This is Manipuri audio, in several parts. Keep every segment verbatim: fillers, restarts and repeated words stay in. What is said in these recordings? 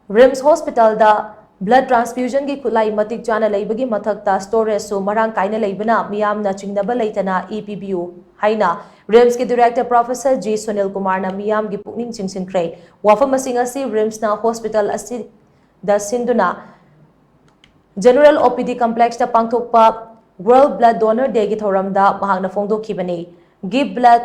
ꯔꯤꯝꯁ ꯍꯣꯁꯄꯤꯇꯥꯜꯗ ꯕ꯭ꯂꯗ ꯇ꯭ꯔꯥꯟꯁꯐ꯭ꯌꯨꯖꯟꯒꯤ ꯈꯨꯠꯂꯥꯏ ꯃꯇꯤꯛ ꯆꯥꯅ ꯂꯩꯕꯒꯤ ꯃꯊꯛꯇ ꯁ꯭ꯇꯣꯔꯦꯖꯁꯨ ꯃꯔꯥꯡ ꯀꯥꯏꯅ ꯂꯩꯕꯅ ꯃꯤꯌꯥꯝꯅ ꯆꯤꯡꯅꯕ ꯂꯩꯇꯅ ꯏ ꯄꯤꯕꯤꯌꯨ ꯍꯥꯏꯅ ꯔꯤꯝꯁꯀꯤ ꯗꯤꯔꯦꯛꯇꯔ ꯄ꯭ꯔꯣꯐꯦꯁꯔ ꯖꯤ ꯁꯨꯅꯤꯜ ꯀꯨꯃꯥꯔꯅ ꯃꯤꯌꯥꯝꯒꯤ ꯄꯨꯛꯅꯤꯡ ꯆꯤꯡꯁꯤꯟꯈ꯭ꯔꯦ꯫ ꯋꯥꯐꯝ ꯑꯁꯤꯡ ꯑꯁꯤ ꯔꯤꯝꯁꯅ ꯍꯣꯁꯄꯤꯇꯥꯜ ꯑꯁꯤꯗ ꯁꯤꯟꯗꯨꯅ ꯖꯦꯅꯔꯦꯜ ꯑꯣ ꯄꯤ ꯗꯤ ꯀꯝꯄ꯭ꯂꯦꯛꯁꯇ ꯄꯥꯡꯊꯣꯛꯄ ꯋꯥꯔꯜ ꯕ꯭ꯂꯗ ꯗꯣꯅꯔ ꯗꯦꯒꯤ ꯊꯧꯔꯝꯗ ꯃꯍꯥꯛꯅ ꯐꯣꯡꯗꯣꯛꯈꯤꯕꯅꯤ꯫ Give blood,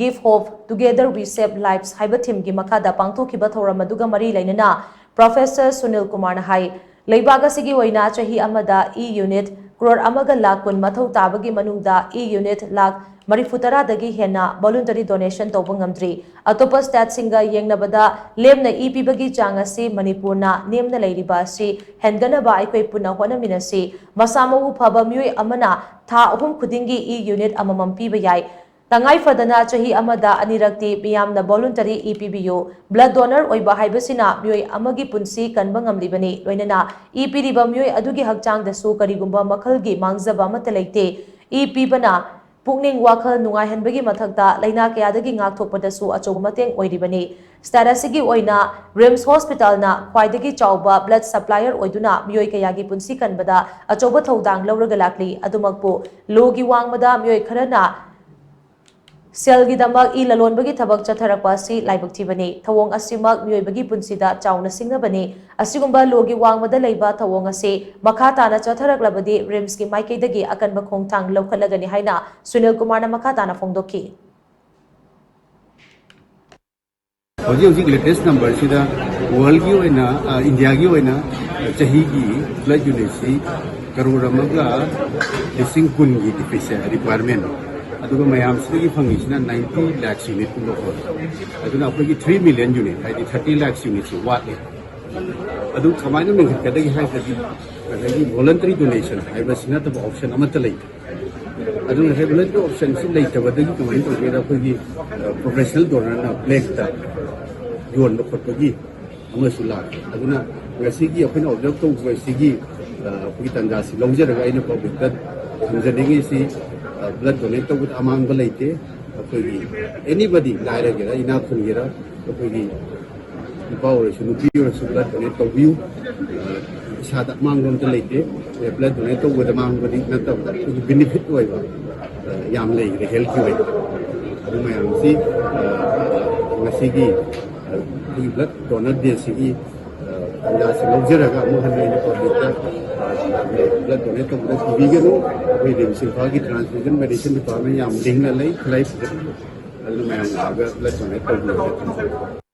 give hope, together we save lives ꯍꯥꯏꯕ ꯊꯤꯝꯒꯤ ꯃꯈꯥꯗ ꯄꯥꯡꯊꯣꯛꯈꯤꯕ ꯊꯧꯔꯝ ꯑꯗꯨꯒ ꯃꯔꯤ ꯂꯩꯅꯅ ꯄ꯭ꯔꯣꯐꯦꯁꯔ ꯁꯨꯅꯤꯜ ꯀꯨꯃꯥꯔꯅ ꯍꯥꯏ, ꯂꯩꯕꯥꯛ ꯑꯁꯤꯒꯤ ꯑꯣꯏꯅ ꯆꯍꯤ ꯑꯃꯗ ꯏ ꯌꯨꯅꯤꯠ ꯀ꯭ꯔꯣꯔ ꯑꯃꯒ ꯂꯥꯈ ꯀꯨꯟ ꯃꯊꯧ ꯇꯥꯕꯒꯤ ꯃꯅꯨꯡꯗ ꯏ ꯌꯨꯅꯤꯠ ꯂꯥꯈ ꯃꯔꯤꯐꯨ ꯇꯔꯥꯗꯒꯤ ꯍꯦꯟꯅ ꯚꯣꯂꯨꯟꯇꯔꯤ ꯗꯣꯅꯦꯁꯟ ꯇꯧꯕ ꯉꯝꯗ꯭ꯔꯤ꯫ ꯑꯇꯣꯞꯄ ꯁ꯭ꯇꯦꯠꯁꯤꯡꯒ ꯌꯦꯡꯅꯕꯗ ꯂꯦꯝꯅ ꯏ ꯄꯤꯕꯒꯤ ꯆꯥꯡ ꯑꯁꯤ ꯃꯅꯤꯄꯨꯔꯅ ꯅꯦꯝꯅ ꯂꯩꯔꯤꯕ ꯑꯁꯤ ꯍꯦꯟꯒꯠꯅꯕ ꯑꯩꯈꯣꯏ ꯄꯨꯟꯅ ꯍꯣꯠꯅꯃꯤꯟꯅꯁꯤ꯫ ꯃꯁꯥ ꯃꯎ ꯐꯕ ꯃꯤꯑꯣꯏ ꯑꯃꯅ ꯊꯥ ꯑꯍꯨꯝ ꯈꯨꯗꯤꯡꯒꯤ ꯏ ꯌꯨꯅꯤꯠ ꯑꯃꯃꯝ ꯄꯤꯕ ꯌꯥꯏ꯫ ꯇꯉꯥꯏ ꯐꯗꯅ ꯆꯍꯤ ꯑꯃꯗ ꯑꯅꯤꯔꯛꯇꯤ ꯃꯤꯌꯥꯝꯅ ꯚꯣꯂꯨꯟꯇꯔꯤ ꯏ ꯄꯤꯕꯤꯌꯨ꯫ ꯕ꯭ꯂꯗ ꯗꯣꯅꯔ ꯑꯣꯏꯕ ꯍꯥꯏꯕꯁꯤꯅ ꯃꯤꯑꯣꯏ ꯑꯃꯒꯤ ꯄꯨꯟꯁꯤ ꯀꯟꯕ ꯉꯝꯂꯤꯕꯅꯤ꯫ ꯂꯣꯏꯅꯅ ꯏ ꯄꯤꯔꯤꯕ ꯃꯤꯑꯣꯏ ꯑꯗꯨꯒꯤ ꯍꯛꯆꯥꯡꯗꯁꯨ ꯀꯔꯤꯒꯨꯝꯕ ꯃꯈꯜꯒꯤ ꯃꯥꯡꯖꯕ ꯑꯃꯠꯇ ꯂꯩꯇꯦ꯫ ꯏ ꯄꯤꯕꯅ ꯄꯨꯛꯅꯤꯡ ꯋꯥꯈꯜ ꯅꯨꯡꯉꯥꯏꯍꯟꯕꯒꯤ ꯃꯊꯛꯇ ꯂꯥꯏꯅꯥ ꯀꯌꯥꯗꯒꯤ ꯉꯥꯛꯊꯣꯛꯄꯗꯁꯨ ꯑꯆꯧꯕ ꯃꯇꯦꯡ ꯑꯣꯏꯔꯤꯕꯅꯤ꯫ ꯁ꯭ꯇꯦꯠ ꯑꯁꯤꯒꯤ ꯑꯣꯏꯅ ꯔꯤꯝꯁ ꯍꯣꯁꯄꯤꯇꯥꯜꯅ ꯈ꯭ꯋꯥꯏꯗꯒꯤ ꯆꯥꯎꯕ ꯕ꯭ꯂꯗ ꯁꯄ꯭ꯂꯥꯏꯌꯔ ꯑꯣꯏꯗꯨꯅ ꯃꯤꯑꯣꯏ ꯀꯌꯥꯒꯤ ꯄꯨꯟꯁꯤ ꯀꯟꯕꯗ ꯑꯆꯧꯕ ꯊꯧꯗꯥꯡ ꯂꯧꯔꯒ ꯂꯥꯛꯂꯤ꯫ ꯑꯗꯨꯃꯛꯄꯨ ꯂꯣꯒꯤ ꯋꯥꯡꯃꯗ ꯃꯤꯑꯣꯏ ꯈꯔꯅ ꯁꯦꯜꯒꯤꯗꯃꯛ ꯏ ꯂꯂꯣꯟꯕꯒꯤ ꯊꯕꯛ ꯆꯠꯊꯔꯛꯄ ꯑꯁꯤ ꯂꯥꯏꯕꯛ ꯊꯤꯕꯅꯤ꯫ ꯊꯧꯑꯣꯡ ꯑꯁꯤꯃꯛ ꯃꯤꯑꯣꯏꯕꯒꯤ ꯄꯨꯟꯁꯤꯗ ꯆꯥꯎꯅ ꯁꯤꯡꯅꯕꯅꯤ꯫ ꯑꯁꯤꯒꯨꯝꯕ ꯂꯣꯒꯤ ꯋꯥꯡꯃꯗ ꯂꯩꯕ ꯊꯧꯑꯣꯡ ꯑꯁꯤ ꯃꯈꯥ ꯇꯥꯅ ꯆꯠꯊꯔꯛꯂꯕꯗꯤ ꯔꯤꯝꯁꯀꯤ ꯃꯥꯏꯀꯩꯗꯒꯤ ꯑꯀꯟꯕ ꯈꯣꯡꯊꯥꯡ ꯂꯧꯈꯠꯂꯒꯅꯤ ꯍꯥꯏꯅ ꯁꯨꯅꯤꯜ ꯀꯨꯃꯥꯔꯅ ꯃꯈꯥ ꯇꯥꯅ ꯐꯣꯡꯗꯣꯛꯈꯤ꯫ ꯍꯧꯖꯤꯛ ꯍꯧꯖꯤꯛ ꯂꯦꯇꯦꯁ ꯅꯝꯕꯔꯁꯤꯗ ꯋꯥꯔꯜꯒꯤ ꯑꯣꯏꯅ, ꯑ, ꯏꯟꯗꯤꯌꯥꯒꯤ ꯑꯣꯏꯅ ꯆꯍꯤꯒꯤ ꯕ꯭ꯂꯗ ꯌꯨꯅꯤꯠꯁꯤ ꯀꯔꯣꯔ ꯑꯃꯒ ꯂꯤꯁꯤꯡ ꯀꯨꯟꯒꯤ ꯗꯤꯐꯤꯁꯤꯠ ꯔꯤꯀ꯭ꯋꯥꯏꯔꯃꯦꯟ, ꯑꯗꯨꯒ ꯃꯌꯥꯝꯁꯤꯗꯒꯤ ꯐꯪꯉꯤꯁꯤꯅ ꯅꯥꯏꯟꯇꯤ ꯂꯥꯛꯁ ꯌꯨꯅꯤꯠꯀꯨꯝꯕ ꯑꯣꯏ꯫ ꯑꯗꯨꯅ ꯑꯩꯈꯣꯏꯒꯤ ꯊ꯭ꯔꯤ ꯃꯤꯂꯤꯌꯟ ꯌꯨꯅꯤꯠ, ꯍꯥꯏꯗꯤ ꯊꯥꯔꯇꯤ ꯂꯥꯛꯁ ꯌꯨꯅꯤꯠꯁꯤ ꯋꯥꯠꯂꯤ꯫ ꯑꯗꯨ ꯀꯃꯥꯏꯅ ꯃꯦꯟꯈꯠꯀꯗꯒꯦ ꯍꯥꯏꯔꯒꯗꯤ ꯉꯁꯥꯏꯒꯤ ꯚꯣꯂꯟꯇꯔꯤ ꯗꯣꯅꯦꯁꯟ ꯍꯥꯏꯕꯁꯤ ꯅꯠꯇꯕ ꯑꯣꯞꯁꯟ ꯑꯃꯠꯇ ꯂꯩꯇꯦ꯫ ꯑꯗꯨꯅ ꯉꯁꯥꯏ ꯚꯣꯂꯟꯇꯔꯤ ꯑꯣꯞꯁꯟꯁꯤ ꯂꯩꯇꯕꯗꯒꯤ ꯀꯃꯥꯏꯅ ꯇꯧꯒꯦꯗ, ꯑꯩꯈꯣꯏꯒꯤ, ꯑ, ꯄ꯭ꯔꯣꯐꯦꯁꯅꯦꯜ ꯗꯣꯅꯔꯅ ꯕ꯭ꯂꯦꯛꯇ ꯌꯣꯟꯕ ꯈꯣꯠꯄꯒꯤ ꯑꯃꯁꯨ ꯂꯥꯛꯑꯦ꯫ ꯑꯗꯨꯅ ꯉꯁꯤꯒꯤ ꯑꯩꯈꯣꯏꯅ ꯑꯣꯕꯖꯔꯕ ꯇꯧꯕꯁꯤꯒꯤ, ꯑ, ꯑꯩꯈꯣꯏꯒꯤ ꯇꯥꯟꯖꯥꯁꯤ ꯂꯧꯖꯔꯒ ꯑꯩꯅ ꯄꯕ꯭ꯂꯤꯛꯇ ꯊꯝꯖꯅꯤꯡꯉꯤꯁꯤ, ꯑ, ꯕ꯭ꯂꯗ ꯗꯣꯅꯦꯠ ꯇꯧꯕꯗ ꯑꯃꯥꯡꯕ ꯂꯩꯇꯦ꯫ ꯑꯩꯈꯣꯏꯒꯤ ꯑꯦꯅꯤꯕꯗꯤ, ꯂꯥꯏꯔꯒꯦꯔꯥ ꯏꯅꯥꯛ ꯈꯨꯟꯒꯦꯔꯥ, ꯑꯩꯈꯣꯏꯒꯤ ꯅꯨꯄꯥ ꯑꯣꯏꯔꯁꯨ ꯅꯨꯄꯤ ꯑꯣꯏꯔꯁꯨ blood donate ꯇꯧꯕꯤꯌꯨ꯫ ꯑ, ꯏꯁꯥꯗ ꯑꯃꯥꯡꯕ ꯑꯝꯇ ꯂꯩꯇꯦ꯫ ꯑꯦ, blood donate ꯇꯧꯕꯗ ꯃꯥꯡꯕꯗꯤ ꯅꯠꯇꯕꯗ ꯑꯩꯈꯣꯏꯒꯤ benefit ꯑꯣꯏꯕ, ꯑ, ꯌꯥꯝ ꯂꯩꯈ꯭ꯔꯦ healthꯀꯤ ꯑꯣꯏꯕ꯫ ꯑꯗꯨ ꯃꯌꯥꯝꯁꯤ, ꯑ, ꯉꯁꯤꯒꯤ, ꯑ, ꯑꯩꯈꯣꯏꯒꯤ blood donor day ꯑꯁꯤꯒꯤ, ꯑ, ꯇꯥꯟꯖꯥꯁꯤ ꯂꯧꯖꯔꯒ ꯑꯃꯨꯛ ꯍꯟꯅ ꯑꯩꯅ publicꯇ, ꯑ, blood donate ꯇꯧꯕꯗ ꯀꯤꯕꯤꯒꯅꯨ꯫ ꯑꯩꯈꯣꯏ RIMS ꯏꯝꯐꯥꯜꯒꯤ transfusion medicine department ꯌꯥꯝ ꯂꯤꯡꯅ ꯂꯩ, ꯈꯨꯠꯂꯥꯏ ꯐꯖꯅ꯫ ꯑꯗꯨꯅ ꯃꯌꯥꯝ ꯂꯥꯛꯑꯒ blood donate ꯇꯧꯕꯤꯌꯨ꯫